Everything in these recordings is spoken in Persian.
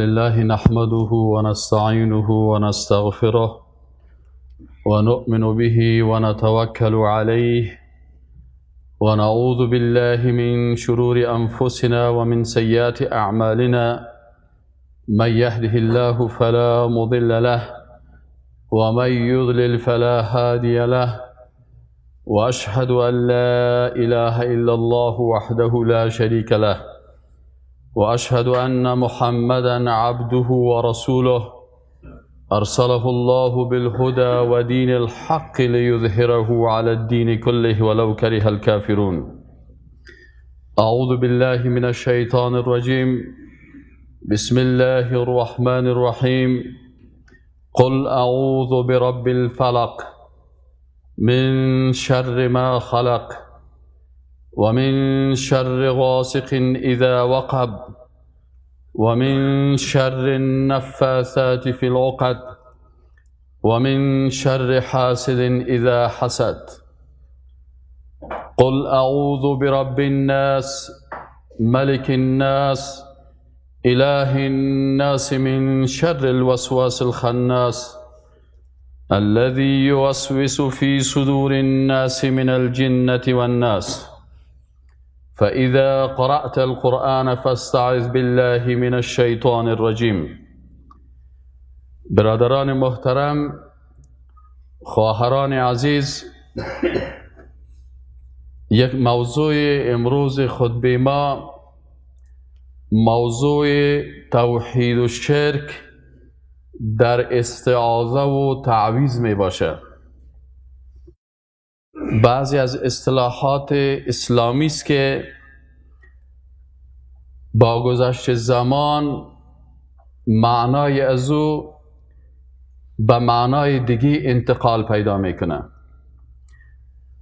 لله نحمده ونستعينه ونستغفره ونؤمن به ونتوكل عليه ونعوذ بالله من شرور أنفسنا ومن سيئات أعمالنا، من يهده الله فلا مضل له ومن يضلل فلا هادي له، وأشهد أن لا إله إلا الله وحده لا شريك له، وأشهد أن محمدا عبده ورسوله، أرسله الله بالهدى ودين الحق ليظهره على الدين كله ولو كره الكافرون. أعوذ بالله من الشيطان الرجيم. بسم الله الرحمن الرحيم. قل أعوذ برب الفلق من شر ما خلق ومن شر غاسق إذا وقب ومن شر النفاثات في العقد ومن شر حاسد إذا حسد. قل أعوذ برب الناس ملك الناس إله الناس من شر الوسواس الخناس الذي يوسوس في صدور الناس من الجنة والناس. فإذا قرأت القرآن فاستعذ بالله من الشیطان الرجیم. برادران محترم، خواهران عزیز، یک موضوع امروز خطبه ما موضوع توحید و شرک در استعاذه و تعویذ می باشه. بعضی از اصطلاحات اسلامی است که با گذشت زمان معنای از او به معنای دیگه انتقال پیدا میکنه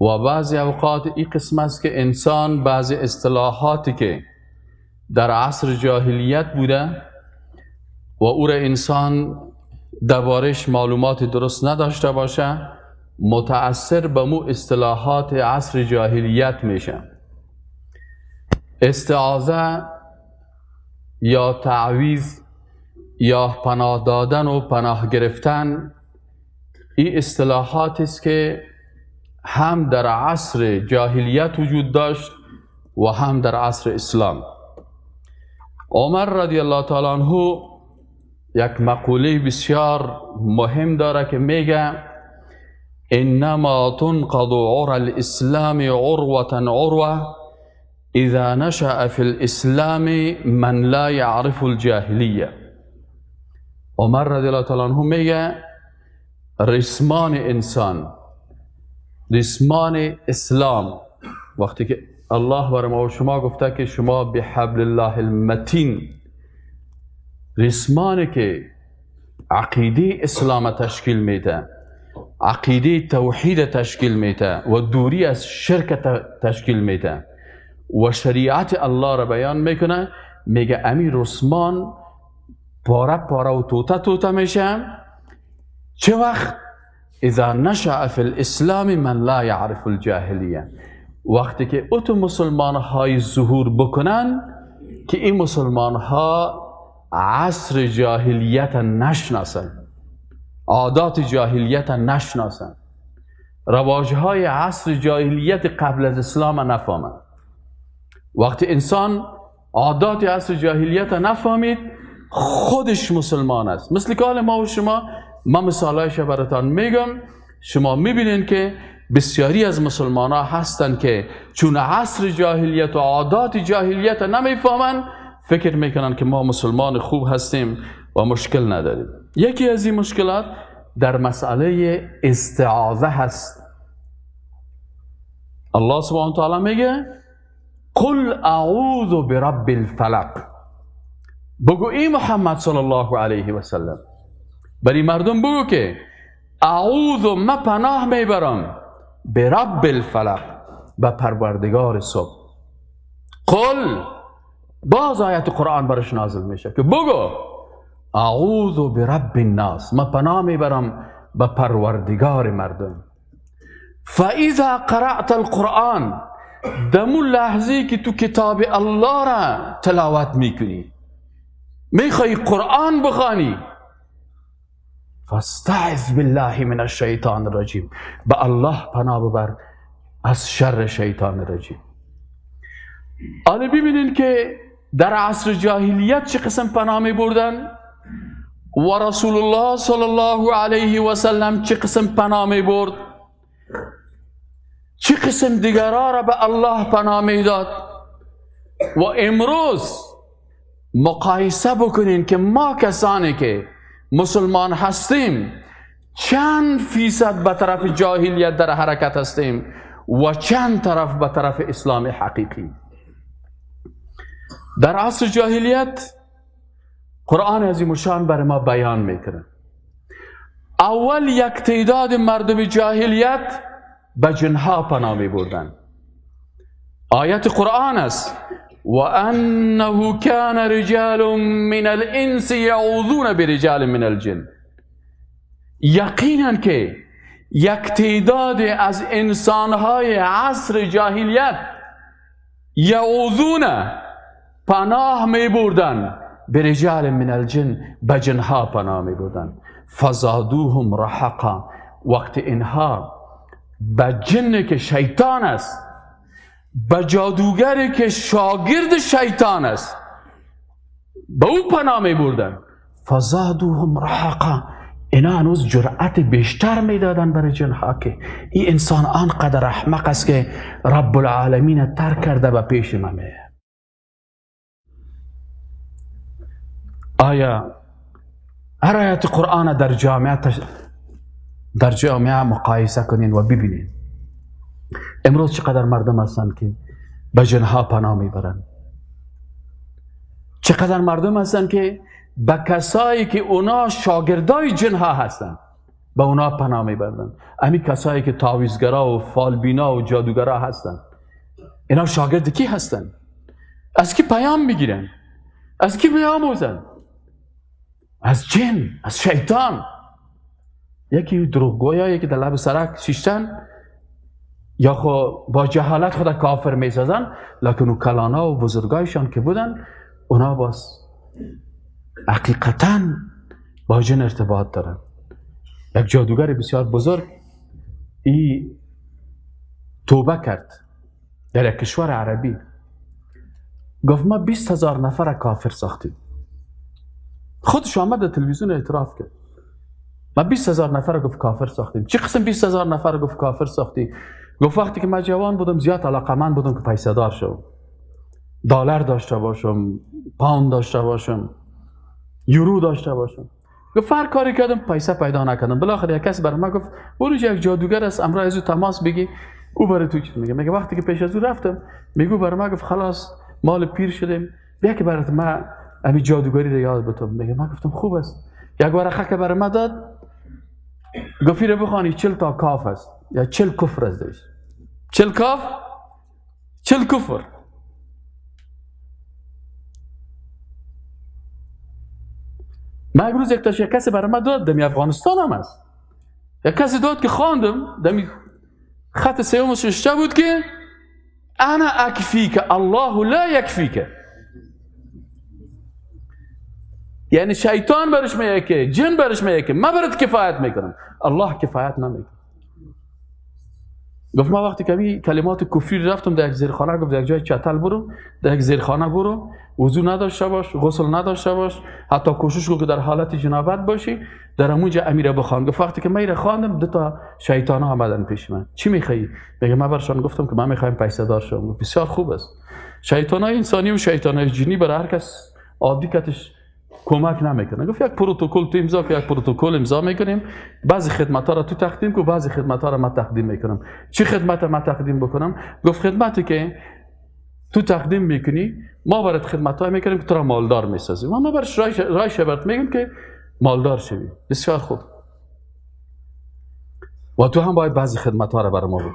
و بعضی اوقات این قسم است که انسان بعضی اصطلاحاتی که در عصر جاهلیت بوده و او را انسان دربارش معلومات درست نداشته باشه، متأثر به مو اصطلاحات عصر جاهلیت میشه. استعاذه یا تعویذ یا پناه دادن و پناه گرفتن، این اصطلاحات است که هم در عصر جاهلیت وجود داشت و هم در عصر اسلام. عمر رضی الله تعالی عنه یک مقوله بسیار مهم داره که میگه انما تنقض عرى الاسلام عروة عروة اذا نشأ في الاسلام من لا يعرف الجاهلیه. عمر رضی الله تعالی عنه میگه رسمان انسان، رسمان اسلام، وقتی که الله بر ما و شما گفته که شما به حبل الله المتین، رسمانی که عقیده اسلام تشکیل میده، عقیده توحید تشکیل میده و دوری از شرک تشکیل میده و شریعت الله را بیان میکنه، میگه امیر عثمان پاره پاره و توته توته میشه. چه وقت؟ اذا نشأ فی الاسلام من لا یعرف الجاهلیه، وقتی که اتو مسلمان های ظهور بکنن که این مسلمان ها عصر جاهلیت نشناسن، عادات جاهلیت نشناسن، رواجهای عصر جاهلیت قبل از اسلام نفهمن. وقتی انسان عادات عصر جاهلیت نفهمید، خودش مسلمان است. مثل که حال ما و شما، ما مثالایش براتان میگم، شما میبینین که بسیاری از مسلمان ها هستن که چون عصر جاهلیت و عادات جاهلیت نمیفهمن، فکر میکنن که ما مسلمان خوب هستیم و مشکل نداریم. یکی از این مشکلات در مسئله استعاذه هست. الله سبحانه و تعالی میگه قل اعوذ برب الفلق. بگو ای محمد صلی الله علیه و سلم، بری مردم بگو که اعوذ، ما پناه میبرم، برب الفلق، به پروردگار صبح. قل، باز آیت قرآن برش نازل میشه که بگو اعوذ برب الناس، ما پناه میبرم به پروردگار مردم. فاذا قرأت القرآن، دمو لحظه که تو کتاب الله را تلاوت میکنی، میخوای قرآن بخوانی، فاستعذ بالله من الشیطان الرجیم، به الله پناه ببر از شر شیطان رجیم. حالا ببینین که در عصر جاهلیت چه قسم پناه می بردن و رسول الله صلی الله علیه و سلم چه قسم پناه می برد، چه قسم دیگرها را به الله پناه می داد. و امروز مقایسه بکنین که ما کسانی که مسلمان هستیم چند فیصد به طرف جاهلیت در حرکت هستیم و چند طرف به طرف اسلام حقیقی. در عصر جاهلیت قرآن عظیم الشان بر ما بیان میکنه. اول یک تعداد مردم جاهلیت به جنها پناه می بردن. آیت قرآن است: وَأَنَّهُ كَانَ رِجَالٌ مِنَ الْإِنسِ يَعُوذُونَ بِرِجَالٍ مِنَ الْجِنِّ. یقینا که یک تعداد از انسانهای عصر جاهلیت یعوذون، پناه می بردن، برجال من الجن، به جنها پناه می بردن. فزادوهم رهقا، وقت اینها به جن که شیطان است، به جادوگری که شاگرد شیطان است، به او پناه می بردن. فزادوهم رهقا، اینا هنوز جرأت بیشتر میدادن برای جنها که این انسان آنقدر احمق است که رب العالمین ترک کرده به پیش ما میه. آیا هر آیت قرآن در جامعه مقایسه کنین و ببینین امروز چقدر مردم هستند که به جنها پناه میبرن، چقدر مردم هستند که به کسایی که اونا شاگردای جنها هستند به اونا پناه میبرن. امی کسایی که تعویذگرا و فالبینا و جادوگرا هستند، اینا شاگرد کی هستند؟ از کی پیام میگیرن؟ از کی میآموزن؟ از جن، از شیطان. یکی دروغگویا، یکی در لب سرک شیشتن، یا خو با جهالت خود کافر میسازن، لکن او کلانا و بزرگایشان که بودن اونا باز حقیقتا با جن ارتباط دارن. یک جادوگر بسیار بزرگ ای توبه کرد در یک کشور عربی، گفت ما 20,000 نفر کافر ساختیم. خودش آمد در تلویزیون اعتراف کرد، ما 20,000 نفر گفت کافر ساختیم. چه قسم 20,000 نفر گفت کافر ساختیم؟ گفت وقتی که من جوان بودم زیاد علاقه‌مند بودم که پیسه دار شم، دلار داشته باشم، پاوند داشته باشم، یورو داشته باشم. گفت هر کاری کردم پیسه پیدا نکردم. بالاخره یک کس برای من گفت برو یک جادوگر است، امرای از او تماس بگی، او برای تو چیز میگه. میگه وقتی که پیش از او رفتم، میگه برای من گفت خلاص مال پیر شدیم، بیا که برات من همین جادوگری رو یاد بدم. میگه من گفتم خوب است. یک ورقه که برای من داد، گفت رو بخوانی 40 تا کاف است یا 40 کفر است. 40 کاف، 40 کفر. من یک روز یک تاش یک کسی برای من داد، دمی افغانستان هم است، یک کسی داد که خواندم، دمی خط سیومش نوشته بود که انا اکفیک الله لا یکفیک. یعنی شیطان برش میگه که، جن برش میگه که من برات کفایت میکنم، الله کفایت نمیکنه. گفت ما وقتی که کلمات کفری رفتم در یک زیرخانه، گفت در یک جای چتل برو، در یک زیرخانه برو، وضو نداشته باش، غسل نداشته باش، حتی کوشش کن که در حالت جنابت باشی، در همونجا امیره بخوان. گفت وقتی که من ایره خواندم، دو تا شیطان ها آمدن پیش من. چی میخوایی؟ میگه من برشان گفتم که من میخوایم پیسه دار شم. بسیار خوب است. شیطان های انسانی و شیطان های جنی برای هر کس عادی کتش کمک نمیکنه. گفت یک پروتکل تو امضا که یک پروتکل امضا میکنیم، بعضی خدمت ها را تو تقدیم کو، بعضی خدمت ها را من تقدیم میکنم. چی خدمت من تقدیم بکنم؟ گفت خدمتی که تو تقدیم میکنی، ما برات خدمت های میکنیم که تو را مالدار میسازیم. ما برش رایش برات میگیم که مالدار شوی. بسیار خوب. و تو هم باید بعضی خدمت ها را برای ما بکنی.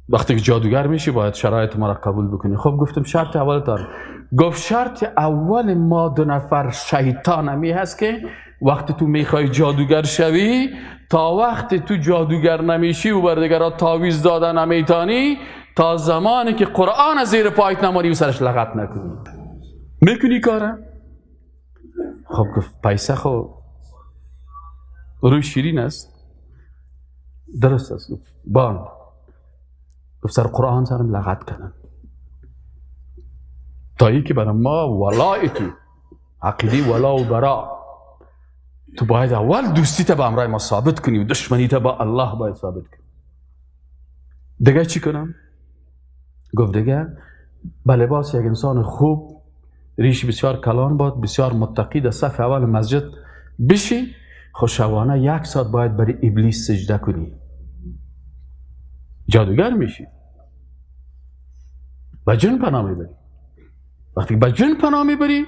وقتی که جادوگر میشی باید شرایط ما را قبول بکنی. خب گفتم شرط اول دارم. گفت شرط اول ما دو نفر شیطان همی هست که وقتی تو میخوای جادوگر شوی، تا وقتی تو جادوگر نمیشی و بر دیگران تعویذ دادن نمیتانی، تا زمانی که قرآن از زیر پایت نمانی و سرش لغت نکنی. میکنی کاره؟ خب گفت پیسه خو روی شیرین است، درست است. گفت بان. گفت سر قرآن سرم لغت کردن تا ای که برای ما ولای تو عقیده ولا و برا، تو باید اول دوستی تا با امرای ما ثابت کنی و دشمنی تا با الله باید ثابت کنی. دیگه چی کنم؟ گفت دیگه به لباس یک انسان خوب، ریش بسیار کلان باد، بسیار متقی، در صف اول مسجد بشی، خوشوانه 1 ساعت باید برای ابلیس سجده کنی، جادوگر میشی، به جن پناه میبری. وقتی به جن پناه میبری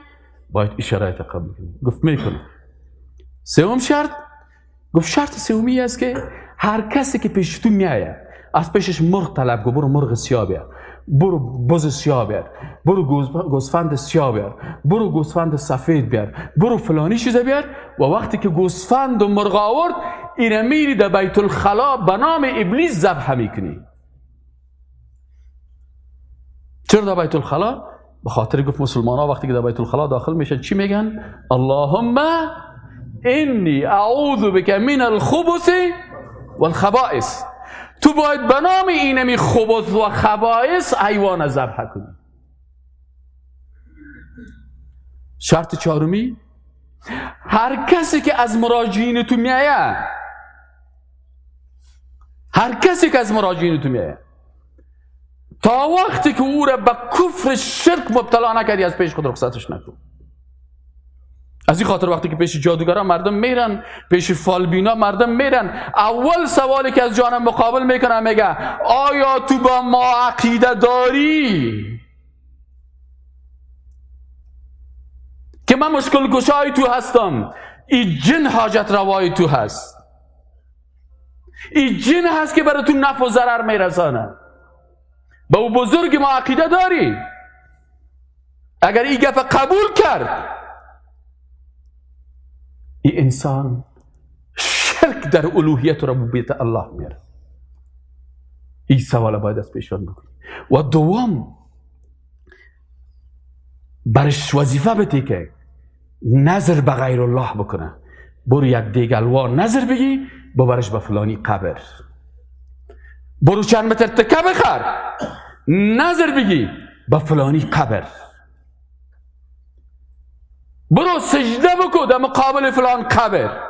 باید این شرایط قبول کنی. گفت میکنم. سوم شرط، گفت شرط سومی است که هر کسی که پیش تو میآید از پیشش مرغ طلب کن، برو مرغ سیاه بیار، برو بز سیاه بیار، برو گوسفند سیاه بیار، برو گوسفند سفید بیار، برو فلانی چیز بیار. و وقتی که گوسفند و مرغ آورد، اینه میری در بیت الخلا به نام ابلیس ذبح میکنی. چرا در بیت الخلا؟ به خاطر گفت مسلمان ها وقتی که در بیت الخلا داخل میشن چی میگن؟ اللهم انی اعوذ بک من الخبث والخبائث. تو باید به نام اینمی خبث و خبائث حیوان ذبح کنی. شرط چهارمی، هر کسی که از مراجعین تو میایه، هر کسی که از مراجعین تو میایه تا وقتی که او را به کفر شرک مبتلا نکردی از پیش خود رخصتش نکن. از این خاطر وقتی که پیش جادوگران مردم میرن، پیش فالبینا مردم میرن، اول سوالی که از جانب مقابل میکنن میگه آیا تو با ما عقیده داری که من مشکل گشای تو هستم، این جن حاجت روای تو هست، این جن هست که برای تو نفع و ضرر میرسانه، با او بزرگ ما عقیده داری؟ اگر این گپ قبول کرد، این انسان شرک در الوهیت و ربوبیت الله میاره. این سوال باید از پیشان بکنی. و دوم، برش وظیفه بده که نظر به غیر الله بکنه. برو یک دیگلوار نظر بگی، ببرش به فلانی قبر، برو چند متر تکه بخر، نظر بگی به فلانی قبر، برو سجده بکن در مقابل فلان قبر،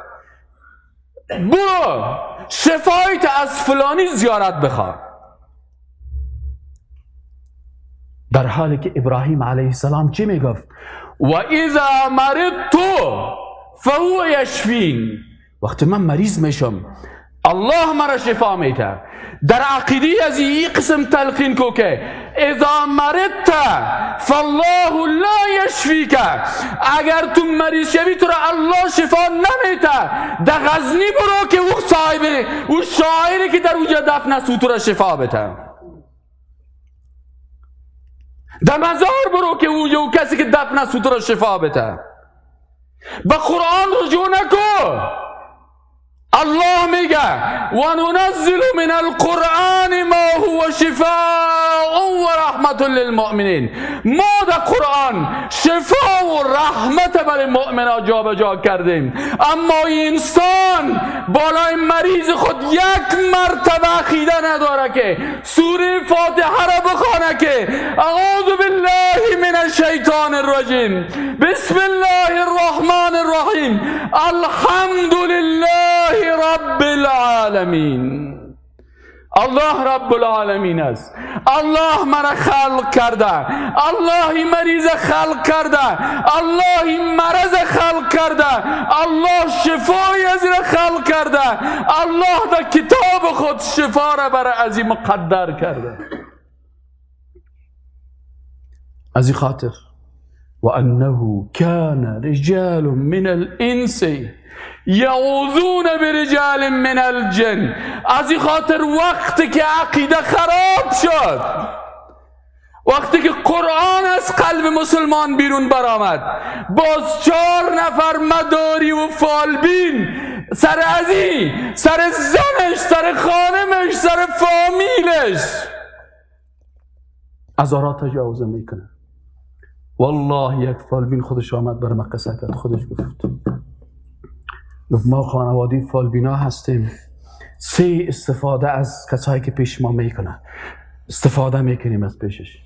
برو شفایت از فلانی زیارت بخواه. در حالی که ابراهیم علیه السلام چی میگفت؟ و اذا مرضت فهو یشفین. وقتی من مریض میشم الله مرا شفا میده. در عقیده از این قسم تلقین کو که اذا مرضت فالله لا یشفیک، اگر تو مریض شوی تو را الله شفا نمیده. در غزنی برو که او صاحب او شاعری که در اونجا دفن است تو را شفا بده. در مزار برو که او کسی که دفن است تو را شفا بده. به قرآن رجوع نکن. الله میگه و ننزل من القرآن ما هو شفاء و رحمت للمؤمنین. ما در قرآن شفا و رحمت برای مؤمنا جابجا کردیم، اما انسان بالای مریض خود یک مرتبه عقیده نداره که سوره فاتحه را بخوانه که اعوذ بالله من الشیطان الرجیم، بسم الله الرحمن الرحیم، الحمد لله رب العالمین. الله رب العالمین است. الله مرا خلق کرده، الله این مریض خلق کرده، الله این مرض خلق کرده، الله شفای از این خلق کرده، الله در کتاب خود شفا را برای از این مقدر کرده. از این خاطر و انه کان رجال من الانس یعوذون برجال من الجن. از این خاطر وقتی که عقیده خراب شد، وقتی که قرآن از قلب مسلمان بیرون برآمد، باز 4 نفر مداری و فالبین سر ازی، سر زنش، سر خانمش، سر فامیلش از آرا تجاوز میکنه. والله یک فالبین خودش آمد بر ما قصه کرد، خودش گفت ما خانواده فالبینا هستیم، سه استفاده از کسایی که پیش ما میکنن استفاده میکنیم از پیشش.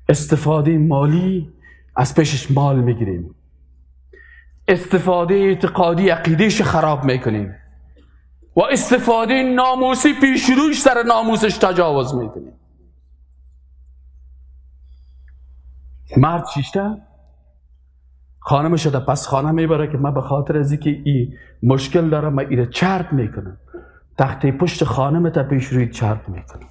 استفاده مالی، از پیشش مال میگیریم. استفاده اعتقادی، عقیدهش خراب میکنیم. و استفاده ناموسی، پیش روش سر ناموسش تجاوز میکنیم. مرد شیشته خانمش در پس خانه میبره که من به خاطر از اینکه این مشکل دارم من ایره چرب میکنم، تخته پشت خانم تا پیش روی چرب میکنم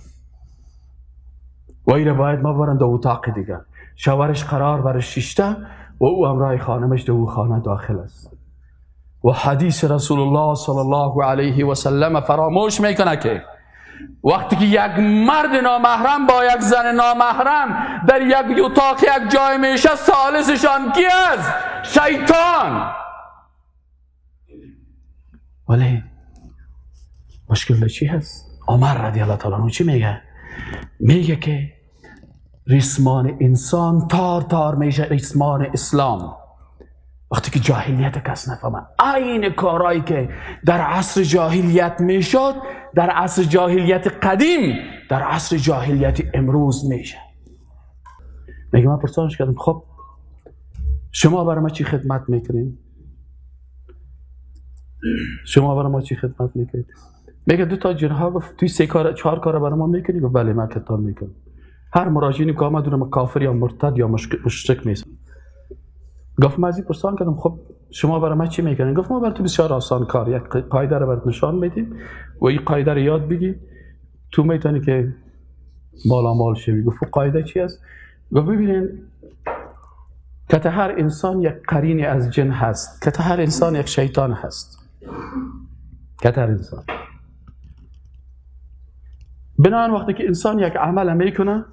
و ایره باید ما برم در اتاق دیگه. شوهرش قرار برش شیشته و او همراه خانمش در او خانه داخل است. و حدیث رسول الله صلی الله علیه و سلم فراموش میکنه که وقتی که یک مرد نامحرم با یک زن نامحرم در یک اتاق یک جای میشه، ثالثشان کی است؟ شیطان. ولی مشکل چی هست؟ عمر رضی الله تعالی عنه چی میگه؟ میگه که ریسمان انسان تار تار میشه، ریسمان اسلام. وقتی که جاهلیت کس نفهمه، عین کارهایی که در عصر جاهلیت میشد در عصر جاهلیت قدیم، در عصر جاهلیت امروز میشه. میگه من پرسانش کردم خب شما برای ما چی خدمت میکنین؟ شما برای ما چی خدمت میکنید؟ میگه دو تا جنها گفت توی سه کار چهار کار برای ما میکنی؟ گفت بله من کتاب میکنم. هر مراجعینی که آمد اونم کافر یا مرتد یا مشرک میسن. گفت من از این پرسان کردم خب شما برای ما چی میکنین؟ گفت ما برای تو بسیار آسان کار، یک قاعده رو برات نشان میدیم و این قاعده رو یاد بگی تو میتونی که مالا مال شوی. گفت قاعده چی است؟ گفت ببینین که هر انسان یک قرین از جن هست، که هر انسان یک شیطان هست، که هر انسان. بنابراین وقتی که انسان یک عمل میکنه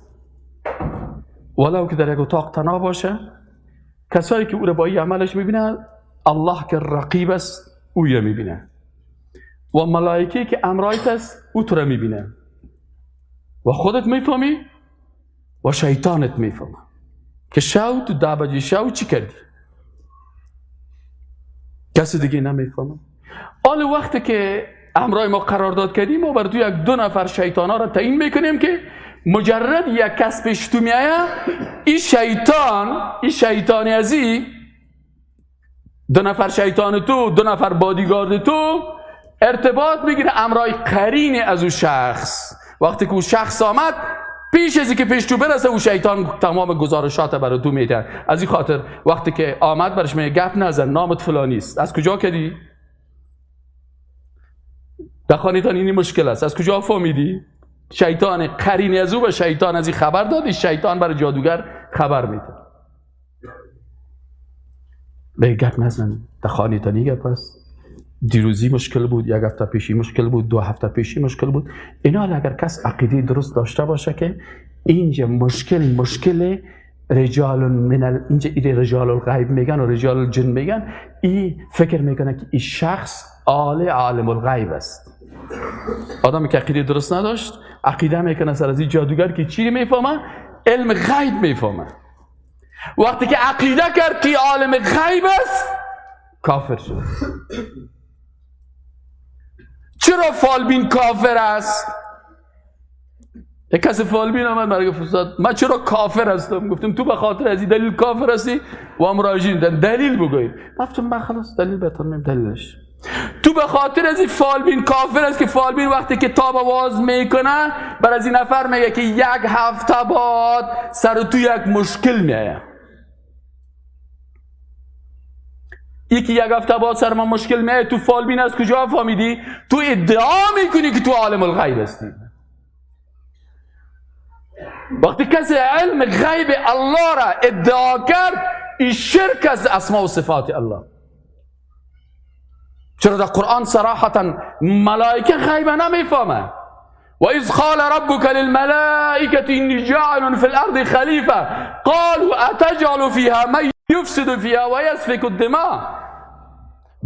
ولو که در یک اتاق تنها باشه، کسایی که او را با این عملش میبینه الله که رقیب است او را میبینه و ملائکه که امرایت است او تو را میبینه و خودت میفهمی و شیطانت میفهمه که شو تو 10 بجه شو چی کردی، کسی دیگه نمیفهمه. حال وقتی که امرای ما قرارداد کردیم ما بر تو یک دو نفر شیطان ها را تعیین میکنیم که مجرد یک کس پیش تو میایه، این شیطان، این شیطان ازی دو نفر شیطان تو، دو نفر بادیگارد تو ارتباط میگیره امرای قرین از او شخص. وقتی که او شخص آمد پیش از اینکه پیش تو برسه او شیطان تمام گزارشات برای تو میده. از این خاطر وقتی که آمد برش میگه گپ نزن، نامت فلانی است، از کجا کردی؟ در خانه‌تان این مشکل است، از کجا فهمیدی؟ شیطان قرین از او به شیطان از این خبر داد، شیطان برای جادوگر خبر میده. به گپ نزن، در خانه‌تان گپ است، دیروزی مشکل بود، یک هفته پیشی مشکل بود، 2 هفته پیشی مشکل بود. اینا اگر کس عقیده درست داشته باشه که اینجا مشکل مشکل رجال من اینجا این رجال الغیب میگن و رجال الجن میگن، این فکر میکنه که این شخص عالم الغیب است. آدمی که عقیده درست نداشت عقیده میکنه سر از این جادوگر که چی میفهمه؟ علم غیب میفهمه. وقتی که عقیده کرد که عالم غیب است کافر شد. چرا فالبین کافر است؟ یک کسی فالبین آمد مرا گفت استاد من چرا کافر هستم؟ گفتم تو به خاطر از این دلیل کافر هستی و مراجعین دلیل بگوید. گفتم من خلاص دلیل بهتون میدم دلیلش. تو به خاطر از این فالبین کافر است که فالبین وقتی که تاب آواز میکنه بر از این نفر میگه که یک هفته بعد سر تو یک مشکل میآید. یکی یک هفته بعد سر ما مشکل میآید، تو فالبین از کجا فهمیدی؟ تو ادعا میکنی که تو عالم الغیب هستی. وقتی کسی علم غیب الله را ادعا کرد این شرک از اسماء و صفات الله. چرا در قرآن صراحتا ملائکه غیب نمیفهمه. و اذ قال ربك للملائکه انی جاعل فی الارض خلیفه قالوا اتجعل فیها من یفسد فیها و یسفک الدماء.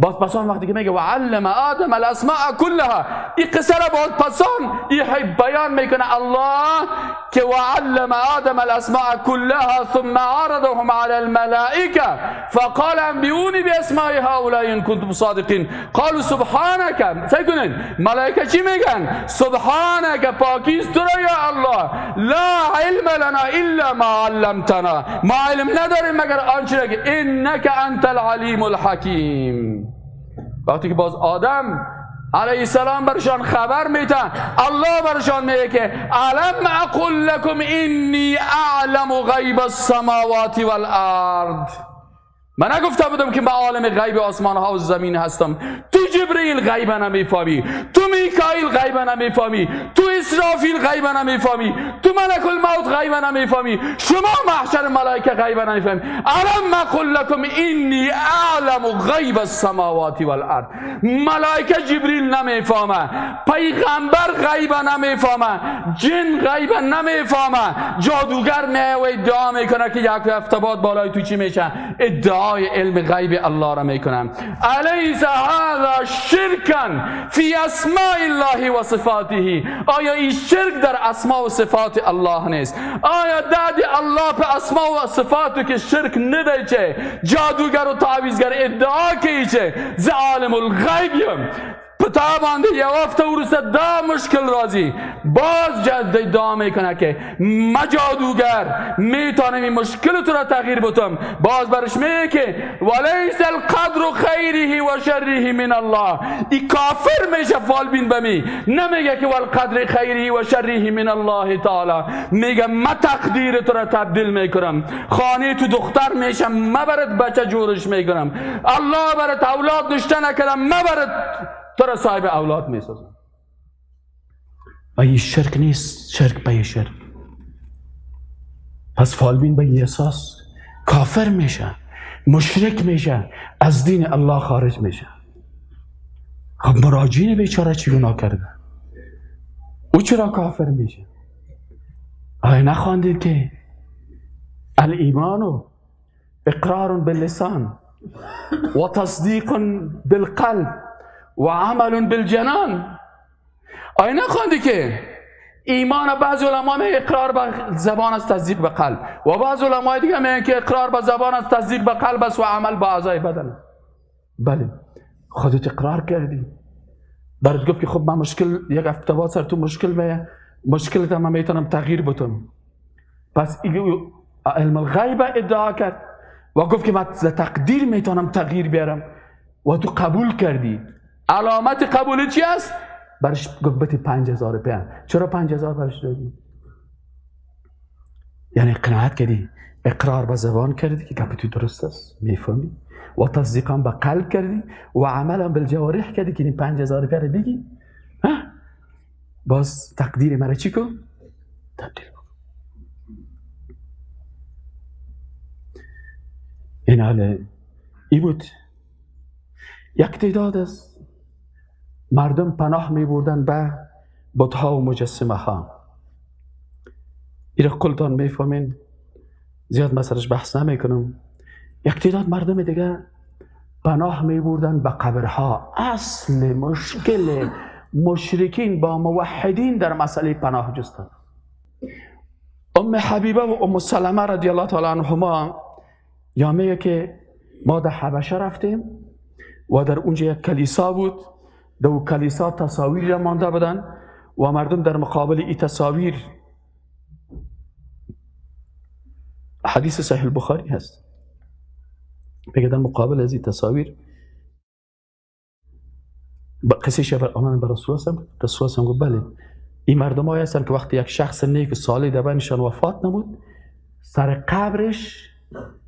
باز پسان وقتی که میگه و علم آدم الاسماء كلها، این قصه را باز پسان این بیان میکنه الله که و علم آدم الاسماء كلها ثم عرضهم على الملائكه فقال انبئوني باسماء هؤلاء ان كنتم صادقین قالوا سبحانك. سعی کنین ملائکه چی میگن؟ سبحانك، پاکیست تو را یا الله، لا علم لنا الا ما علمتنا، ما علم نداریم مگر آنچه را که انك انت العلیم الحکیم. وقتی که باز آدم علیه السلام برشان خبر میده، الله برشان میگه که الم اقل لکم انی اعلم غیب السماوات والارض، من نگفته بودم که من عالم غیب آسمان ها و زمین هستم. تو جبرئیل غیب نمیفهمی، تو میکائیل غیب نمیفهمی، تو اسرافیل غیب نمیفهمی، تو ملک الموت غیب نمیفهمی، شما محشر ملائکه غیب نمیفهمی. الم اقل لکم انی اعلم غیب السماوات والارض. ملائکه جبرئیل نمیفهمه، پیغمبر غیب نمیفهمه، جن غیب نمیفهمه، جادوگر میه و ادعا میکنه که یک هفته بعد بالای تو چی میشه، ادعا علم غیب الله را میکنم. الیس هذا شرکا فی اسماء الله و صفاته، آیا این شرک در اسماء و صفات الله نیست؟ آیا داد الله په اسماء و صفات که شرک نده چه جادوگر و تعویذگر ادعا کوي چې زه عالم الغیب یم؟ په تا باندې یو هفته وروسته دا مشکل راځي، باز ادعا میکنه که ما جادوگر میتونم این مشکل تو را تغییر بدم. باز برش میگه که ولیس القدر خیره و شره من الله. این کافر میشه فالبین بمی، نمیگه که والقدر خیره و شره من الله تعالی، میگه ما تقدیر تو را تبدیل میکنم، خانه تو دختر میشه ما برات بچه جورش میکنم، الله برات اولاد نشته نکردم ما برات تو را صاحب اولاد میسازم. و این شرک نیست، شرک به شرک. پس فالبین به این اساس کافر میشه، مشرک میشه، از دین الله خارج میشه. خب مراجعین بیچاره چی گناه کرده؟ او چرا کافر میشه؟ آیا نخواندید که الایمان اقرار باللسان و تصدیق بالقلب و عمل بالجنان؟ آیا نخواندی که ایمان بعضی علما میگه اقرار به زبان است تصدیق به قلب، و بعضی علمای دیگه میگن که اقرار به زبان است تصدیق به قلب است و عمل به اعضای بدن. بله، خودت اقرار کردی، برات گفت که خب من مشکل یک هفته بعد سر تو مشکل میه، مشکلت من میتونم تغییر بدم. پس علم الغیب ادعا کرد و گفت که من تقدیر میتونم تغییر بیارم و تو قبول کردی. علامت قبول چی است؟ برش گفت بتی 5000 روپیه. چرا 5000 برش دادی؟ یعنی قناعت کردی، اقرار به زبان کردی که گپ تو درست است، میفهمی، و تصدیقا به قلب کردی و عملا بالجوارح کردی که این 5000 روپیه رو بگی، ها؟ باز تقدیر مرا چی کن؟ تبدیل کن. این حال ای بود. یک تعداد از مردم پناه می بردن به بت‌ها و مجسمه ها. ایره کلتان میفهمین، زیاد مسئلهش بحث نمی کنم. یک تعداد مردم دیگه پناه می بردن به قبرها. اصل مشکل مشرکین با موحدین در مسئله پناه جستن. ام حبیبه و ام سلمه رضی الله تعالی عنهما یا میگه که ما در حبشه رفتیم و در اونجا یک کلیسا بود، در کلیسا تصاویر را مانده بودن و مردم در مقابل این تصاویر، حدیث صحیح البخاری هست، میگه در مقابل از این تصاویر قصه شبر آمدن به رسول الله، رسول الله گفت بله این مردم هایی هستن که وقتی یک شخص نیک صالح در بینشان وفات نمود، سر قبرش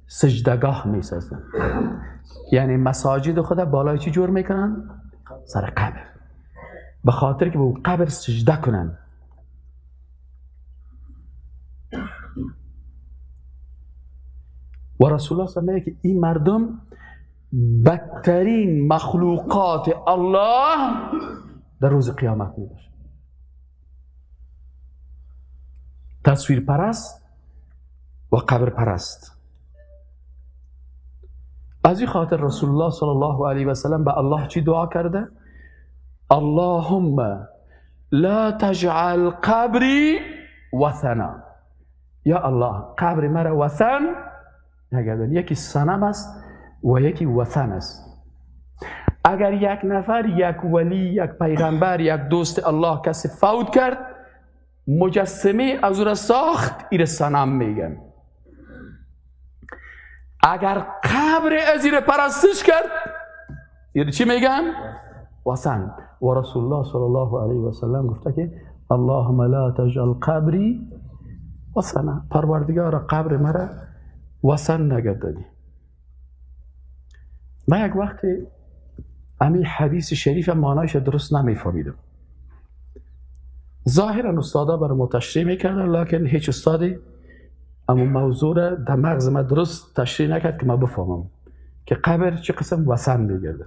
سجدگاه میسازن، یعنی مساجد خود بالای چی جور میکنن؟ سر قبر، به خاطر که به قبر سجده کنن. و رسول الله صلی الله علیه و آله که این مردم بدترین مخلوقات الله در روز قیامت می باشه. تصویر پرست و قبر پرست. از این خاطر رسول الله صلی الله علیه و سلم به الله چی دعا کرده؟ اللهم لا تجعل قبری وثنا. یا الله قبر مرا وثن نگردان. یکی صنم است و یکی وثن است. اگر یک نفر، یک ولی، یک پیغمبر، یک دوست الله کسی فوت کرد، مجسمه از او را ساخت، ایره صنم میگن. اگر قبر از ایره پرستش کرد، ایره چی میگن؟ وثن. و رسول الله صلی الله علیه و سلم گفته که اللهم لا تجعل قبری وثنا، پروردگار قبر مرا وثن نگردانی. من یک وقت امی حدیث شریف معنایش درست نمیفهمیدم. ظاهرا استادا بر ما تشریح میکردن، لکن هیچ استادی اما موضوع را در مغز ما درست تشریح نکرد که ما بفهمم که قبر چه قسم وثن میگرده.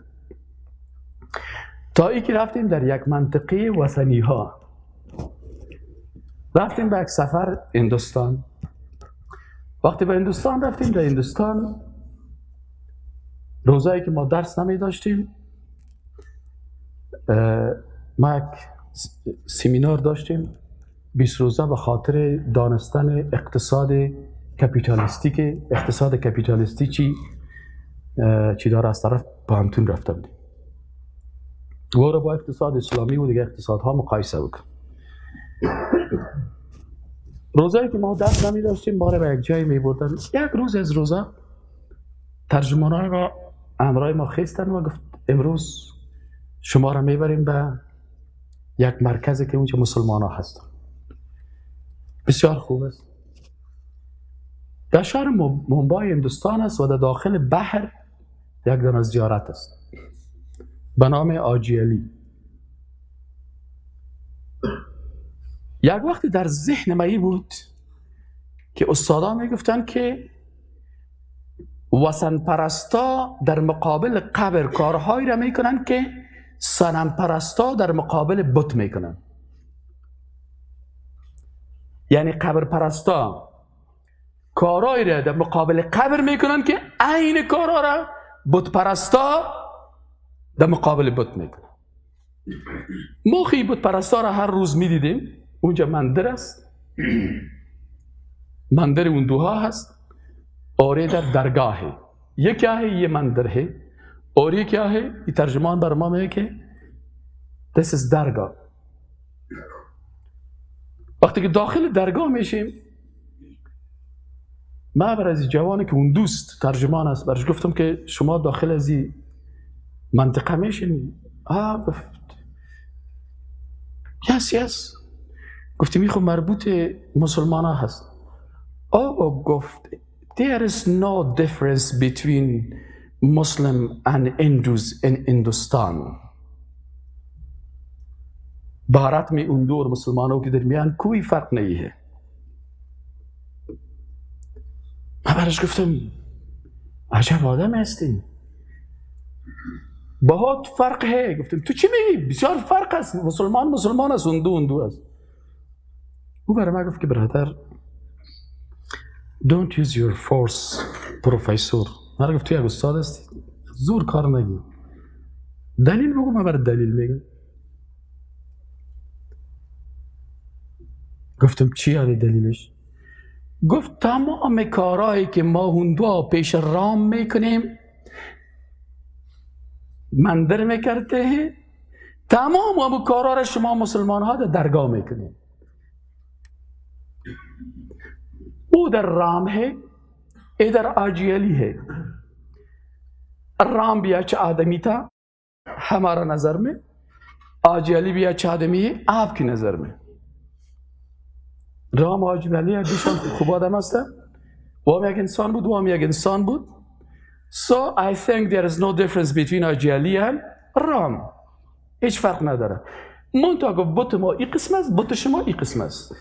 تا ای که رفتیم در یک منطقه وثنی ها، رفتیم به یک سفر هندوستان. وقتی به هندوستان رفتیم، در هندوستان روزایی که ما درس نمی داشتیم، ما یک سمینار داشتیم 20 روزه به خاطر دانستن اقتصاد کپیتالیستی، که اقتصاد کپیتالیستی چی داره. از طرف پوهنتون رفته بودیم و رو با اقتصاد اسلامی و دیگه اقتصادها مقایسه بکن. روزایی که ما درس نمی داشتیم، ما رو به یک جایی می بردن. یک روز از روزا ترجمانان را همراه ما خیستن و گفت امروز شما را میبریم به یک مرکزی که اونجا مسلمان ها هستن. بسیار خوب است. در شهر مومبای هندوستان است و در داخل بحر یک دانه زیارت است به نام آجی علی. یک وقتی در ذهن من بود که استادا میگفتن که وثن پرستا در مقابل قبر کارهایی را میکنن که صنم پرستا در مقابل بت میکنن. یعنی قبر پرستا کارهایی را در مقابل قبر میکنن که عین کارها را بت پرستا در مقابل بت میکنن. ما خیلی بت پرستا را هر روز میدیدیم. اونجا مندر است، مندر اون دوها هست، اور در درگاه ہے. یہ کیا ہے؟ یہ مندر ہے. اور یہ کیا ہے؟ یہ ترجمان بر ما میگه که this is درگاه. وقتی که داخل درگاه میشیم، من بر از جوانی که اون دوست ترجمان است برش گفتم که شما داخل از این منطقه میشین؟ گفت yes yes. گفتیم این خب مربوط مسلمان ها هست. گفت there is no difference between Muslim and Hindus in Hindustan. Bharat में हिंदू और मुसलमानों के दरमियान कोई फर्क नहीं है. من برش گفتم عجب آدم هستی، بہت فرق ہے. گفتم تو چی میگی؟ بسیار فرق است، مسلمان مسلمان است، هندو هندو است. او برای من گفت که برادر don't use your force پروفسور. من گفت تو یک استاد هستی، زور کار نگی، دلیل بگو. من برای دلیل میگم. گفتم چی یعنی دلیلش؟ گفت تمام کارهایی که ما هندوها پیش رام میکنیم، مندر میکرده، تمام همون کارها را شما مسلمان ها در درگاه میکنیم. او در رام ہے، ادھر آجی علی ہے. رام بھی اچھا آدمی تھا ہمارا نظر میں، آجی علی بھی اچھا آدمی ہے آپ کی نظر میں. رام و آجی علی دوشان خوب آدم هستن، و هم یک انسان بود و هم یک انسان بود. So I think there is no difference between آجی علی and رام. هیچ فرق نداره. منتها گفت بت ما این قسم است، بت شما این قسم است.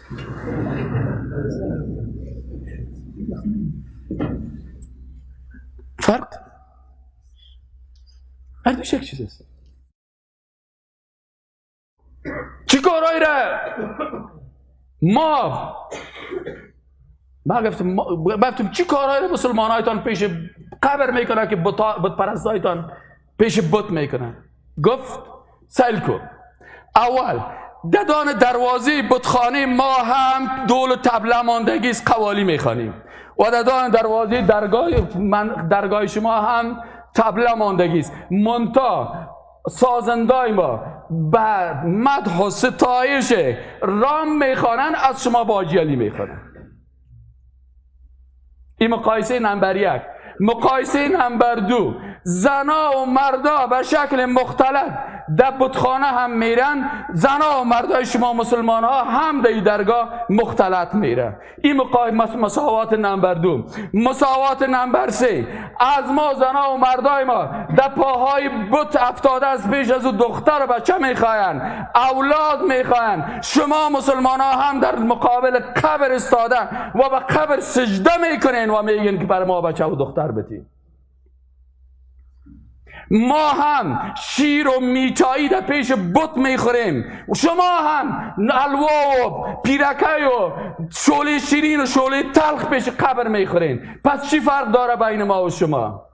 فرق هر دوش یک چیز است. چی کارهایی را ما گفتم چی کارهایی را مسلمانایتان پیش قبر میکنه که بت پرستایتان پیش بت میکنه. گفت سیل کو، اول ددان دروازه بتخانه ما هم دول و طبله ماندگی است، قوالی میخوانیم، و ددان دروازه درگاه شما هم طبله ماندگی است. منتها سازندای ما به مدح و ستایش رام میخوانن، از شما با حاجی علی میخوانن. این مقایسه نمبر 1. مقایسه نمبر 2، زنا و مردا به شکل مختلط در بتخانه هم میرن، زنا و مردای شما مسلمان ها هم در درگاه مختلط میرن. این مساوات نمبر 2. مساوات نمبر 3، از ما زنا و مردای ما در پاهای بت افتاده از پیش از او دختر و بچه میخواین، اولاد میخواین. شما مسلمان ها هم در مقابل قبر استاده و به قبر سجده میکنین و میگین که بر ما بچه و دختر بدین. ما هم شیر و میتایی در پیش بت میخوریم، شما هم الوا و پیرکه و شعله شیرین و شعله تلخ پیش قبر میخورین. پس چی فرق داره بین ما و شما؟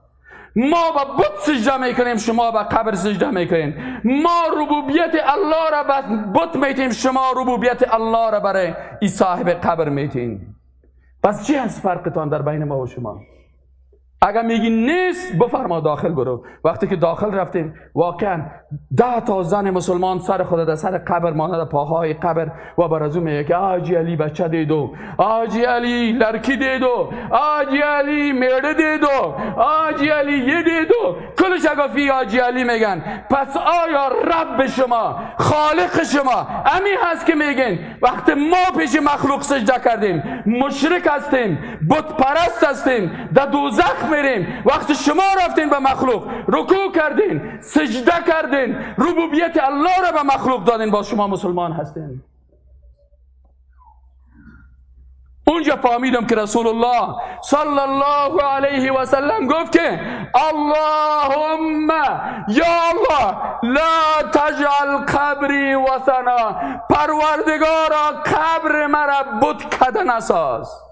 ما به بت سجده میکنیم، شما به قبر سجده میکنین. ما ربوبیت الله را به بت میتیم، شما ربوبیت الله را برای ای صاحب قبر میتین. پس چی هست فرقتان در بین ما و شما؟ اگر میگی نیست، بفرما داخل برو. وقتی که داخل رفتیم واقعا 10 تا زن مسلمان سر خود در سر قبر مانده، پاهای قبر، و بر از او میگه که حاجی علی بچه دیدو، حاجی علی لرکی دیدو، حاجی علی میره دیدو، حاجی علی یه دیدو، کلش اگه حاجی علی میگن. پس آیا رب شما، خالق شما امی هست که میگن وقتی ما پیش مخلوق سجده کردیم مشرک هستیم، بت پرست هستیم، در دوزخ میریم، وقتی شما رفتین به مخلوق رکوع کردین، سجده کردین، ربوبیت الله را به مخلوق دادین، با شما مسلمان هستین. اونجا فهمیدم که رسول الله صلی الله علیه و سلم گفت که اللهم یا الله لا تجعل قبری وثنا، پروردگارا قبر مرا بت کده نساز.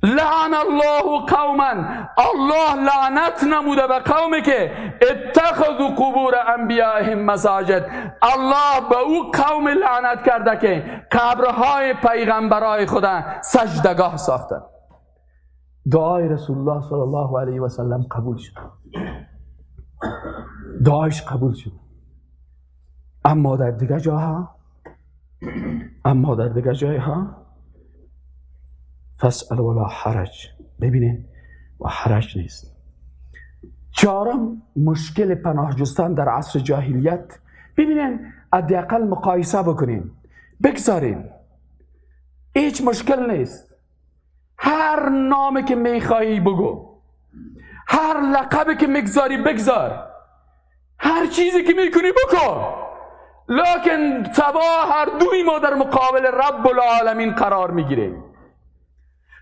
لعن الله قوما، الله لعنت نموده به قومی که اتخذوا قبور انبیائهم مساجد. الله به او قوم لعنت کرده که قبرهای پیغمبرای خدا سجدگاه ساختن. دعای رسول الله صلی الله علیه و سلم قبول شد، دعایش قبول شد. اما در دیگه جاها، اما در دیگه جایها فاسأل ولا حرج، ببینین و حرج نیست. چهارم مشکل پناه جستن در عصر جاهلیت. ببینین حداقل مقایسه بکنین، بگذارین، هیچ مشکل نیست. هر نامی که میخوایی بگو، هر لقبی که میگذاری بگذار، هر چیزی که میکنی بکن، لکن سبا هر دوی ما در مقابل رب العالمین قرار میگیریم.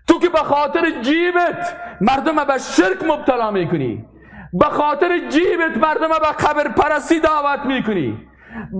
تو که به خاطر جیبت مردم به شرک مبتلا میکنی، به خاطر جیبت مردم به قبر پرستی دعوت میکنی،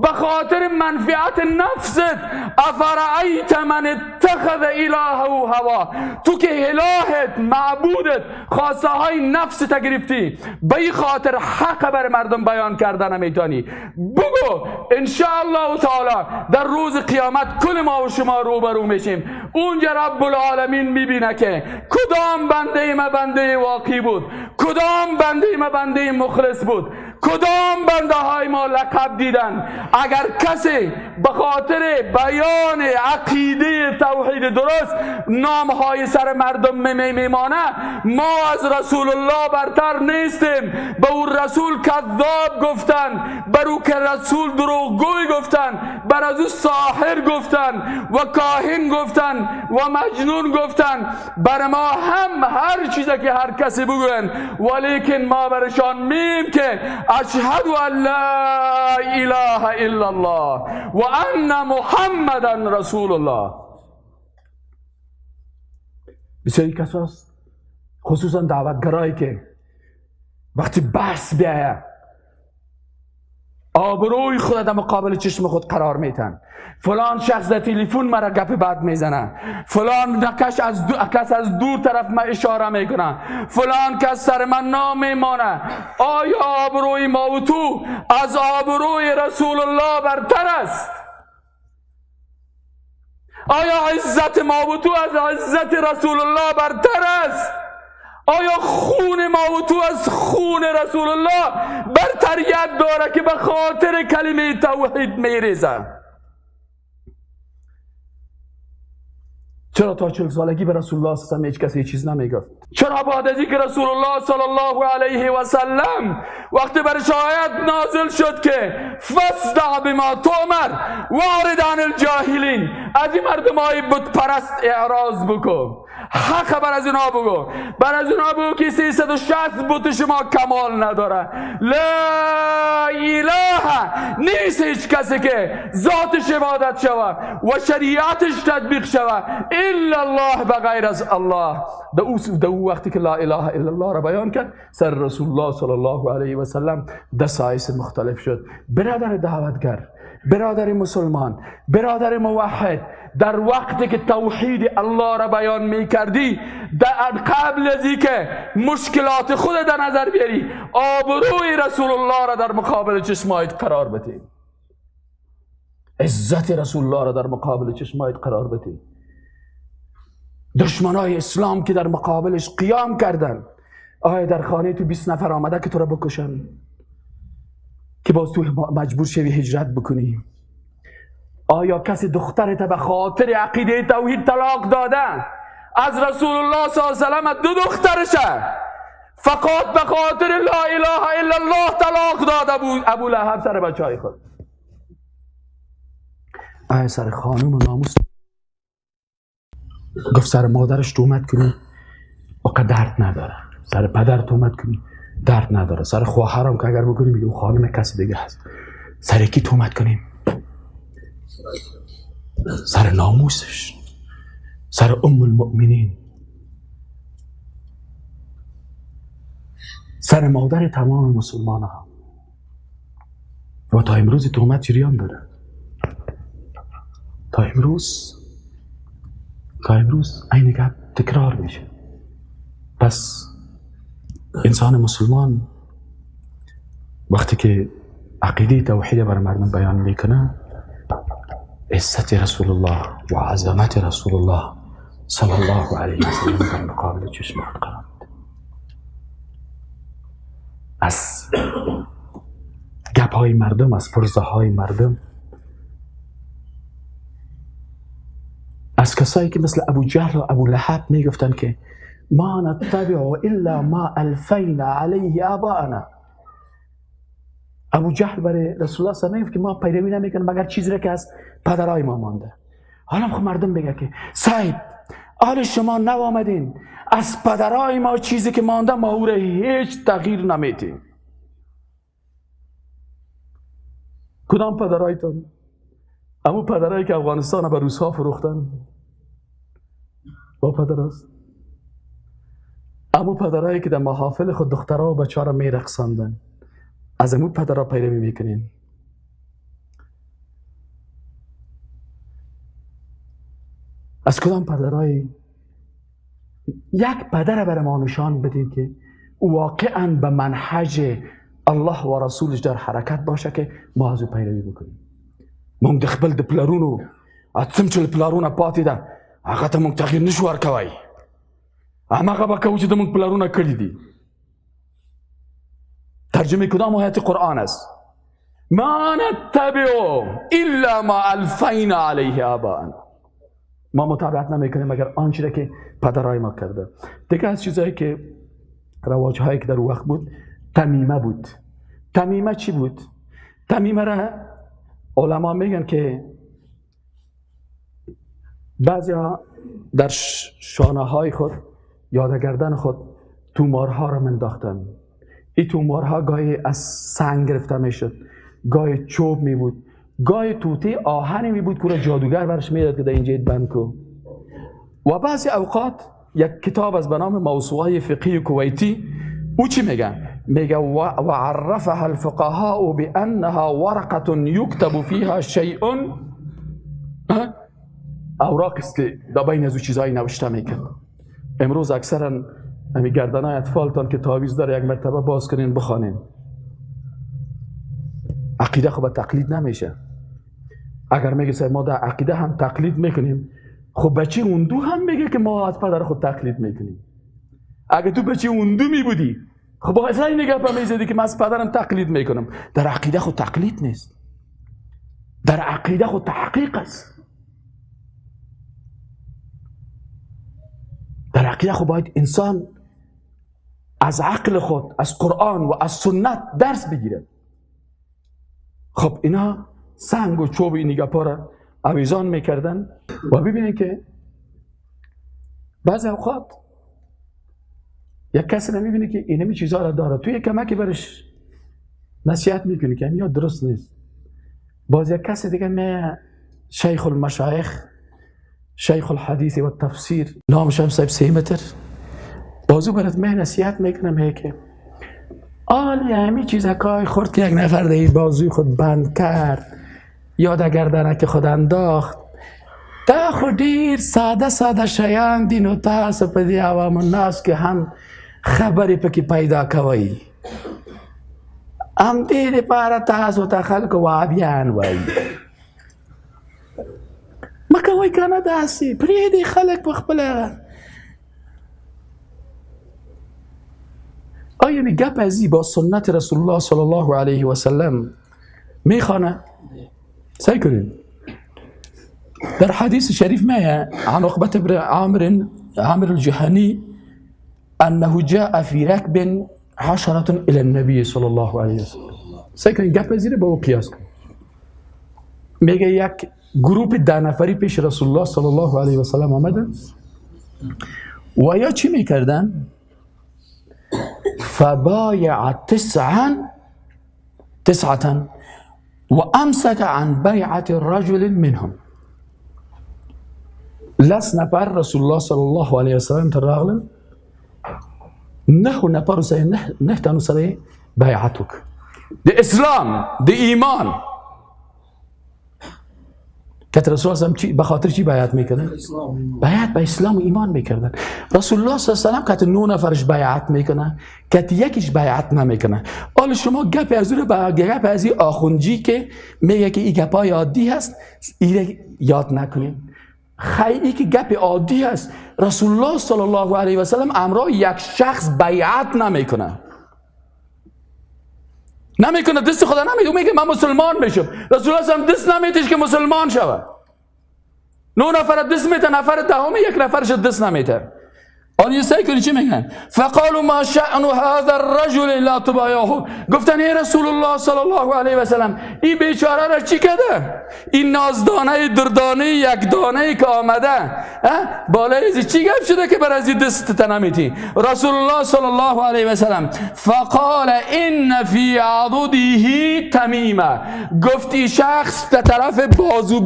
به خاطر منفعت نفست، افرأیت من اتخذ الهه هوا، تو که الهت معبودت خواسته های نفست گرفتی، به این خاطر حق بر مردم بیان کردن نمیتونی. بگو انشاءالله تعالی در روز قیامت کل ما و شما روبرو میشیم، اونجا رب العالمین میبینه که کدام بنده ما بنده واقعی بود، کدام بنده ما بنده مخلص بود، کدام بنده های ما لقب دیدن. اگر کسی به خاطر بیان عقیده توحید درست نام های سر مردم میمانه، ما از رسول الله برتر نیستیم. به او رسول کذاب گفتن، بر او که رسول دروغگوی گفتن، بر از او ساحر گفتن و کاهن گفتن و مجنون گفتن. بر ما هم هر چیزی که هر کسی بگوین، ولیکن ما برشان میم که اشهد ان لا اله الا الله و ان محمدا رسول الله. بسیاری کساست، خصوصا دعوتگرایی که وقتی بحث بیایه آبروی خود در مقابل چشم خود قرار میتن. فلان شخص در تلفن مرا گپ بد میزنه، فلان کس از دور طرف ما اشاره میکنه، فلان کس سر من نامیمانه. آیا آبروی ما و تو از آبروی رسول الله برتر است؟ آیا عزت ما و تو از عزت رسول الله برتر است؟ آیا خون ما و تو از خون رسول الله برتریت داره که به خاطر کلمه توحید میریزه؟ چرا تا 40 سالگی به رسول الله صلی الله علیه و سلم هیچ کسی چیز نمیگفت؟ چرا بعد از اینکه رسول الله صلی الله علیه و سلم وقتی بر آیت نازل شد که فاصدع بما تؤمر واعرض عن الجاهلین، از این مردمای بت پرست اعراض بکن، حق بر از اینا بگو، بر از اینا بگو که 360 بت شما کمال نداره، لا اله نیست هیچ کسی که ذاتش عبادت شوه و شریعتش تطبیق شوه الا الله، بغیر از الله. در او وقتی که لا اله الا الله را بیان کرد، سر رسول الله صلی الله علیه و سلم دسایس مختلف شد. برادر دعوتگر، برادر مسلمان، برادر موحد، در وقتی که توحید الله را بیان می کردی، در قبل از اینکه مشکلات خود در نظر بیاری، آبروی رسول الله را در مقابل چشمایت قرار بدی، عزت رسول الله را در مقابل چشمایت قرار بدی. دشمنای اسلام که در مقابلش قیام کردن، آیا در خانه تو 20 نفر آمده که تو را بکشن، که باز تو مجبور شوی هجرت بکنی؟ آیا کسی دخترت به خاطر عقیده توحید طلاق داده؟ از رسول الله صلی الله علیه و سلم 2 دخترشه فقط به خاطر لا اله الا الله طلاق داده بود ابو لهب سر بچهای خود. آیا سر خانم و ناموس گفت سر مادرش تهمت کنی وقت درد نداره، سر پدر تهمت کنی درد نداره، سر خواهرم که اگر بکنی میگه خانم کسی دیگه هست، سر کی تهمت کنیم؟ سر ناموسش، سر ام المؤمنین، سر مادر تمام مسلمان ها. و تا امروز تهمت جریان داره، تا امروز این گپ تکرار میشه. پس انسان مسلمان وقتی که عقیده توحید بر مردم بیان میکنه، عزت رسول الله و عظمت رسول الله صلی الله علیه و سلم در مقابل چشم قرار میده. از گپ های مردم، از پرزه های مردم، از کسایی که مثل ابو جهل و ابو لهب میگفتن که ما نتبع الا ما الفینا علیه آباءنا. ابو جهل برای رسول الله صلی الله علیه و که ما پیروی نمیکنیم مگر چیزی را که از پدرای ما مانده. حالا خب مردم بگه که صاحب حال شما نو آمدین، از پدرای ما چیزی که مانده ما او را هیچ تغییر نمیدیم. کدام پدرایتان؟ امو پدرایی که افغانستان به روس‌ها فروختن با پدر است. امو پدرایی که در محافل خود دخترها و بچه‌ها را میرقصاندن، از امو پدرها پیروی میکنین. از کدام پدرای؟ یک پدر بر ما نشان بدین که واقعا به منهج الله و رسولش در حرکت باشه که ما از او پیروی بکنیم. مونږ د خپل د پلرونو څوم چې له پلرونه پاتې ده هغه ته مونږ تغییر نشو ورکوی، هماغه به کوو چې د مونږ پلرونه کړي دي. ترجمه کدام آیت قرآن است؟ ما نتبع الا ما الفینا علیه آباءنا. ما متابعت نمیکنیم مگر آنچه را که پدرای ما کرده. دیگه از چیزهایی که رواج هایی که در وقت بود تمیمه بود. تمیمه چی بود؟ تمیمه را علما میگن که بعضی ها در شانه های خود یا در گردن خود تومارها را منداختن. این تومارها گاهی از سنگ گرفته میشد، گاهی چوب می بود، گاهی توته آهنی می بود که را جادوگر برش میداد که در اینجا بند کو. و بعضی اوقات یک کتاب از به نام موسوعه فقهی کویتی، او چی میگن؟ میگه و عرفها الفقهاء بانها ورقه یكتب فيها شیء، اوراق است که در بین از او چیزایی نوشته میکرد. امروز اکثرا همی گردنای اطفالتان که تعویذ داره یک مرتبه باز کنین بخوانین. عقیده خب تقلید نمیشه. اگر میگه ما در عقیده هم تقلید میکنیم، خب بچه اون دو هم میگه که ما از پدر خود تقلید میکنیم. اگه تو بچه اون دو میبودی، خب با اصلا این گپ میزدی که من از پدرم تقلید میکنم. در عقیده خود تقلید نیست، در عقیده خود تحقیق است. در عقیده خود باید انسان از عقل خود، از قرآن و از سنت درس بگیره. خب اینا سنگ و چوب این گپا را آویزان میکردن. و ببینید که بعضی اوقات یک کسی رو میبینه که اینمی چیزها را داره، توی کمکی برش نصیحت میکنی که یا درست نیست. باز یک کسی دیگه می شیخ المشایخ، شیخ الحدیث و التفسیر، نامش هم صاحب 3 متر، بازو برات می نصیحت میکنم هی که آلی همی چیزکای خورد که یک نفر در بازوی خود بند کرد یا در گردنک خود انداخت، تا خو ډیر ساده ساده شیان دي، نو تاسو په دې عوام الناس کې هم خبرې پکې پیدا کوئ. همدې لپاره تاسو ته خلکو وابیان وایي. مه کوئ که نه داسې پرېږدئ خلک په خپله. آیا می گپ ازی با سنت رسول الله صلی الله علیه و سلم میخوانه؟ سعی کنید. در حدیث شریف ما عن عقبة بن عامر الجهني أنه جاء في ركب 10 إلى النبي صلى الله عليه وسلم. سعی کنید گپ زیر با او قیاس کنید. میگه یک گروپ 10 نفری پیش رسول الله صلی الله علیه و سلم آمدن و یا چی میکردن؟ فبايع 9 وأمسك عن بيعة رجل منهم. لس نفر رسول الله صلی الله علیه و سلم تراغلن، 9 نفر سر 9 تنو سر بیعتک. ده اسلام، ده ایمان. که رسول الله چی به خاطر چی بیعت میکردن؟ بیعت به اسلام و ایمان میکردن. رسول الله صلی الله علیه و سلم که 9 نفرش بیعت میکنه، که یکیش بیعت نمیکنه. حالا شما گپ از او با گپ از این آخونجی که میگه که این گپای عادی هست، این یاد نکنین. خیلی که گپ عادی هست، رسول الله صلی الله علیه و سلم امرا یک شخص بیعت نمیکنه، دست خدا نمیده، میگه من مسلمان میشم. رسول الله صلی دست نمیتیش که مسلمان شوه. 9 نفر دست میته، نفر دهم یک نفرش دست نمیته. آن یه سعی کنی چی میگن؟ فقالوا ما شأن هذا الرجل لا تبايعه. گفتن ای رسول الله صلی الله علیه و سلم، این بیچاره را چی کرده؟ این نازدانه دردانه یک دانه که آمده بالای از چی گپ شده که بر از دست تنمیتی؟ رسول الله صلی الله علیه و سلم فقال ان فی عضده تمیمه. گفت این شخص در طرف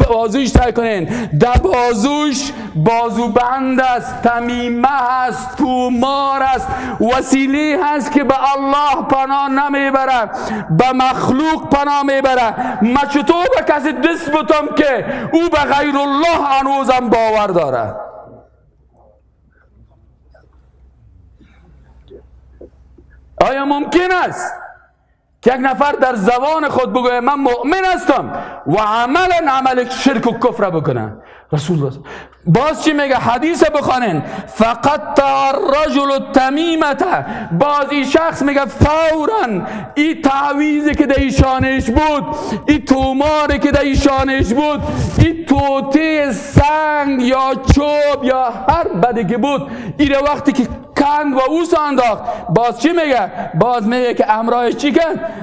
بازوش سعی کنین، در بازوش بازوبند است، تمیمه هست، تومار است، وسیله هست که به الله پناه نمیبره، به مخلوق پناه میبره. ما چطور به کسی دست بتم که او به غیر الله هنوزم باور داره؟ آیا ممکن است که یک نفر در زبان خود بگوید من مؤمن هستم و عملا عمل شرک و کفر بکنه؟ رسول الله باز چی میگه؟ حدیث بخوانین. فقط الرجل التمیمه. باز این شخص میگه فورا این تعویذی که در ایشانش بود، این توماری که در ایشانش بود، این توته سنگ یا چوب یا هر بدی که بود، این وقتی که کند و اوس انداخت، باز چی میگه؟ باز میگه که امرایش چی کرد؟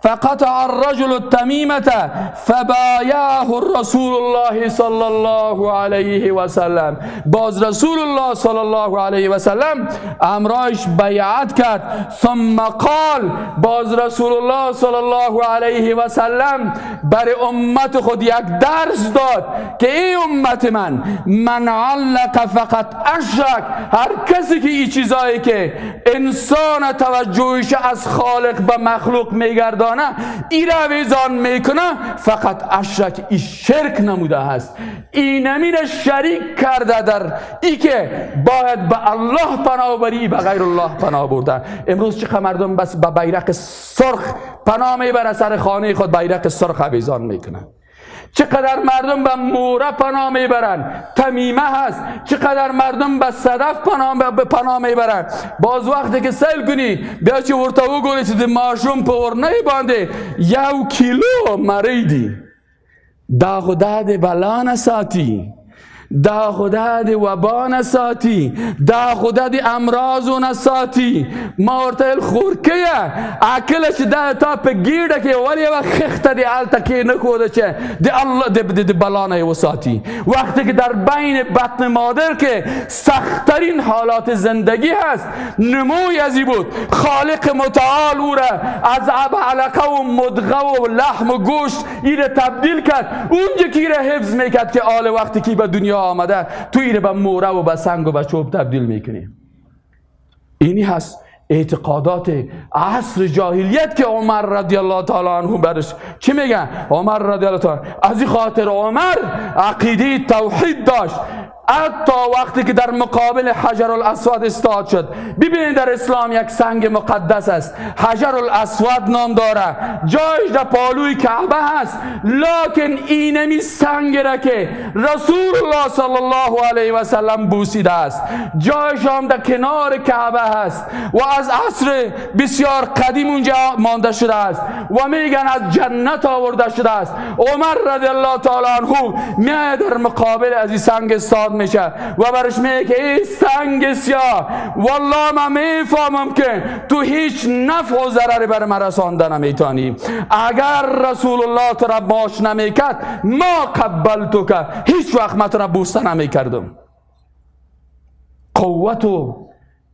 فقطع الرجل التمیمة فبایعه رسول الله صلی الله علیه و سلم. باز رسول الله صلی الله علیه و سلم امرایش بیعت کرد. ثم قال، باز رسول الله صلی الله علیه و سلم بر امت خود یک درس داد که ای امت من، من علق فقط اشرک، هر کسی که این چیزایی که انسان توجهش از خالق به مخلوق میگردانه ای را ویزان میکنه، فقط اشرک، ای شرک نموده هست، این امین شریک کرده در ای که باید به الله پناه بری، به غیر الله پناه برده. امروز چقدر مردم بس به بیرق سرخ پناه میبره، سر خانه خود بیرق سرخ آویزان میکنه. چقدر مردم به موره پناه میبرن، تمیمه هست. چقدر مردم به صدف پناه میبرن. باز وقتی که سیل کنی بیا چې ورته وګوري چې د ماشوم په ورنۍ باندې 1 کیلو مری دی، دا خو دا د بلا نه ساتي، دا خدا د وبا نه ساتي، دا خدا د امراضو نه ساتي. ما ورته ویل خورکیه عقله چې دا تا په ګیډه کې ولې یوه خښته دې هلته کېنښوده چې د الله د بلا نه یې وساتي؟ وقتی که در بین بطن مادر که سختترین حالات زندگی هست، نموی ازی بود خالق متعال او را از علقه و مدغه و لحم و گوشت ایره تبدیل کرد، اونجا که ایره حفظ میکرد که آل وقتی که به دنیا آمده تو ایره به موره و به سنگ و به چوب تبدیل میکنی. اینی هست اعتقادات عصر جاهلیت که عمر رضی الله تعالی عنه برش چی میگن؟ عمر رضی الله تعالی از این خاطر عمر عقیده توحید داشت، حتی وقتی که در مقابل حجر الاسود استاد شد. ببینید در اسلام یک سنگ مقدس است، حجر الاسود نام داره، جایش در پالوی کعبه هست، لکن اینمی سنگ را که رسول الله صلی الله علیه و سلم بوسیده است، جایش هم در کنار کعبه هست و از عصر بسیار قدیم اونجا مانده شده است و میگن از جنت آورده شده است. عمر رضی الله تعالی عنه میاد در مقابل از این سنگ استاد میشه و برش میگه که ای سنگ سیاه، والله من میفهمم که تو هیچ نفع و ضرری بر من رسانده نمیتانی، اگر رسول الله تو را باش نمیکرد ما قبلتو که هیچ وقت من تو را بوسه نمیکردم. قوت و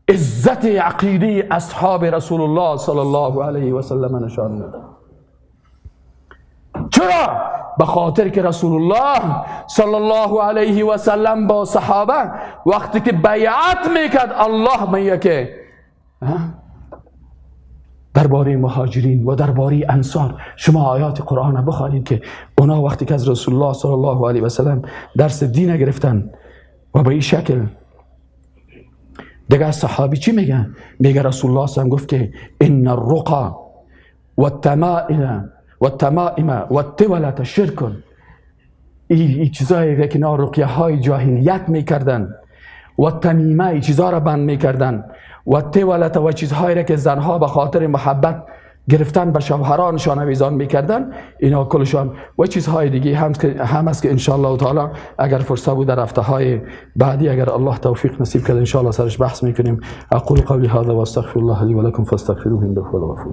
عزت عقیده اصحاب رسول الله صلی الله علیه و سلم نشان میده. چرا؟ به خاطر که رسول الله صلی الله علیه و سلم با صحابه وقتی که بیعت میکرد، الله میگه که درباره مهاجرین و درباره انصار شما آیات قرآن بخوانید که اونا وقتی که از رسول الله صلی الله علیه و سلم درس دین گرفتن و به این شکل دیگه صحابی چی میگن؟ میگه رسول الله صلی الله علیه و سلم گفت که ان الرقى والتمائم والتمائم والتولة شرک. این چیزایی که اینا رقیه های جاهلیت میکردن و تمیمه، این چیزها را بند میکردن و تولت و چیزهایی را که زنها به خاطر محبت گرفتن به شوهرانشان آویزان میکردن، اینا کلشان و چیزهای دیگه هم است که انشاءالله تعالی اگر فرصت بود در هفته های بعدی اگر الله توفیق نصیب کرد انشاءالله سرش بحث میکنیم. اقول قولی هذا واستغفر الله لی ولکم فاستغفروه انه هو الغفور.